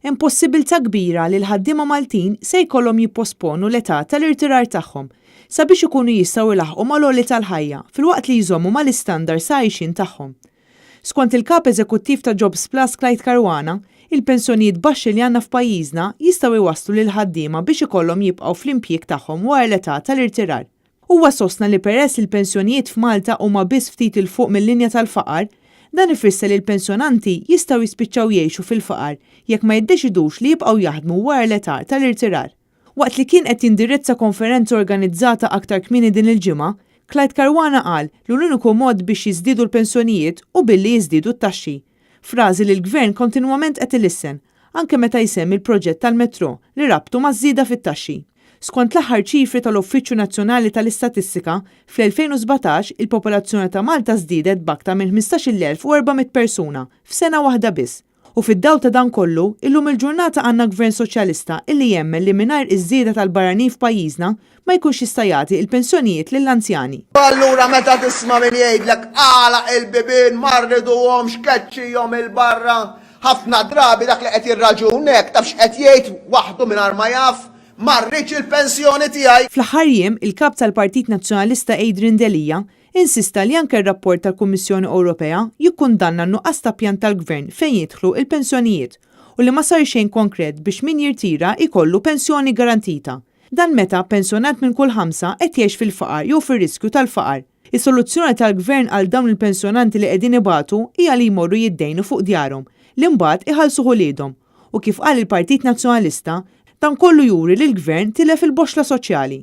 Hemm possibilità kbira li l-ħaddiema Maltin se jkollhom jipposponu l-età tal-irtirar tagħhom sabiex ikunu jistgħu jlaħħqu mal-għoli tal-ħajja filwaqt li jżommu mal-istandards ta' għajxien tagħhom. Skont il-Kap Eżekuttiv ta' Jobsplus Clyde Caruana, il-pensjonijiet baxxi li għandna f'pajjiżna jistgħu jwasslu lill-ħaddiema biex ikollhom jibqgħu fl-impjieg tagħhom wara l-età tal-irtirar. Huwa sostna li peress li l-pensjonijiet f'Malta huma biss ftit 'il fuq mil-linja tal-faqar, dan ifisser li l-pensjonanti jistgħu jispiċċaw jgħixu fil-faqar jekk ma jiddeċidux li jibqgħu jaħdmu wara l-età tal-irtirar. Waqt li kien qed jindirizza konferenza organizzata aktar kmieni din il-ġimgħa, Clyde Caruana qal li l-uniku mod biex jiżdiedu l-pensjonijiet hu billi jiżdiedu t-taxxi. Frażi li l-Gvern kontinwament qed ilissen, anke meta jsemmi l-proġett tal-metrò li rabtu maż-żieda fit-taxxi. Skont l-aħħar ċifri tal-Uffiċċju Nazzjonali tal-Istatistika, fl-2017 il-popolazzjoni ta' Malta żdiedet b'aktar minn 15,400 persuna f'sena waħda biss. U fid-dawl ta' dan kollu, illum il-ġurnata għandna Gvern Soċjalista illi jemmen li mingħajr iż-żieda tal-barranin f'pajjiżna ma jkunx jista' jagħti l-pensjonijiet lill-anzjani. Allura meta tisma' min jgħidlek agħlaq il-bibien ma rriduhomx keċċihom 'il barra, ħafna drabi dak li qed jirraġuna hekk taf x'qed jgħid waħdu mingħajr ma jaf, ma rridx il-pensjoni tiegħi. Fl-aħħar jiem, il-Kap tal-Partit Nazzjonalista Adrian Delia insista li anke r-rapport tal-Kummissjoni Ewropea jikkundanna n-nuqqas ta' pjan tal-Gvern fejn jidħlu l-pensjonijiet u li ma sar xejn konkret biex min jirtira jkollu pensjoni garantita. Dan meta pensjonant minn kull ħamsa qed jgħix fil-faqar jew fir-riskju tal-faqar. Is-soluzzjoni tal-Gvern għal dawn il-pensjonanti li qegħdin ibatu hija li jmorru jiddejnu fuq djarhom li mbagħad iħallsuh uliedhom u kif qal il-Partit Nazzjonalista, dan kollu juri li l-Gvern tilef il-boxxla soċjali.